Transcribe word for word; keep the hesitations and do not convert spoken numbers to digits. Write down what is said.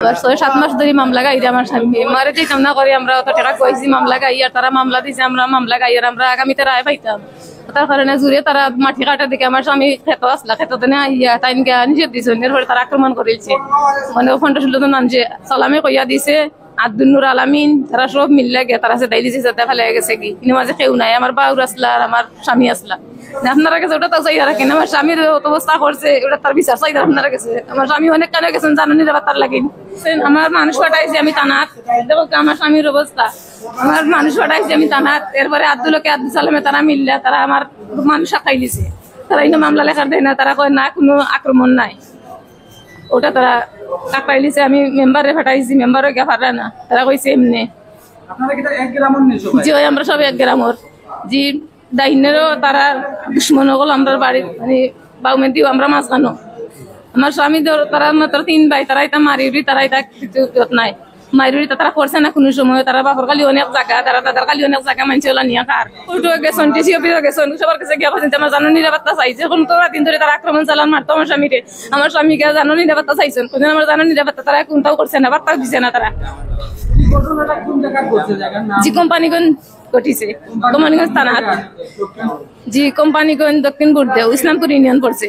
আর ছয় সাত মাস ধরি মামলা গাইরে আমার স্বামী। মারে যেতাম না করি আমরা অত টেকা কইছি মামলা গাই, আর তারা মামলা দিছে, আমরা মামলা গাই, আর আমরা আগামীতে রায় পাইতাম। তার কারণে জুরে তারা মাটি কাটার দিকে আমার স্বামী খেতো আসলা, খেতো দেনে আইয়া তাইন গিয়া নিষেধ দিছে, এরপরে তারা আক্রমণ করিলছে। মানে ও পনেরো ষোলো জন মানষে সালামে কইয়া দিছে, আব্দুল নূর আলামিন, তারা সব মিললে গিয়া তারা সেটাই দিছে, সেটা ফেলে গেছে কি। কিন্তু মাঝে কেউ নাই, আমার বাউর আসলা আর আমার স্বামী আসলা। না, আপনারা গেছে ওটা তো চাইয়া রাখেন, আমার স্বামীর অত অবস্থা করছে, ওটা তার বিচার চাইয়া আপনারা গেছে। আমার স্বামী অনেক কানে গেছেন জানো নিরাপত্তার লাগি। সেন আমার মানুষ পাঠাইছি আমি থানাত, দেখো তো আমার স্বামীর অবস্থা। আমার মানুষ পাঠাইছি আমি থানাত, এরপরে আব্দুল হকে আব্দুল সালামে তারা মিললে তারা আমার মানুষ আটকাই দিছে। তারা ইনো মামলা লেখার দেয় না, তারা কয় না কোনো আক্রমণ নাই। ওটা তারা আটকাই দিছে, আমি মেম্বারে পাঠাইছি, মেম্বারও গিয়া পারে না, তারা কইছে এমনি। আপনারা কি তার এক গ্রামের নেই সবাই? জি ওই আমরা সব এক গ্রামর। জি ডাইনেরও তারা দুশ্মন হল আমরার বাড়ি, মানে বাউমেদিও আমরা মাঝখানো। আমার স্বামী ধর তারা মাত্র তিন ভাই, তারা এটা মারি উড়ি, তারা এটা কিছু ইয়ত নাই। মারি উড়ি তারা করছে না কোনো সময়, তারা বাপর খালি অনেক জায়গা, তারা দাদার খালি অনেক জায়গা মানছে ওলা নিয়ে কার। কোর্টও গেছেন, ডিসি অফিসও গেছেন, সবার কাছে গিয়া বলছেন যে আমার জানো নিরাপত্তা চাইছে, কোন তো দিন ধরে তারা আক্রমণ চালান মারতো আমার স্বামীরে। আমার স্বামীকে জানো নিরাপত্তা চাইছেন, কোনদিন আমার জানো নিরাপত্তা তারা কোনটাও করছে না, বার্তাও দিছে না তারা। এই ঘটনাটা কোন জায়গায় ঘটছে, জায়গার নাম? জি কোম্পানিগঞ্জ ঘটিছে, কোম্পানিগঞ্জ থানা। জি কোম্পানিগঞ্জ দক্ষিণ বুর্দে ইসলামপুর ইউনিয়ন পড়ছে।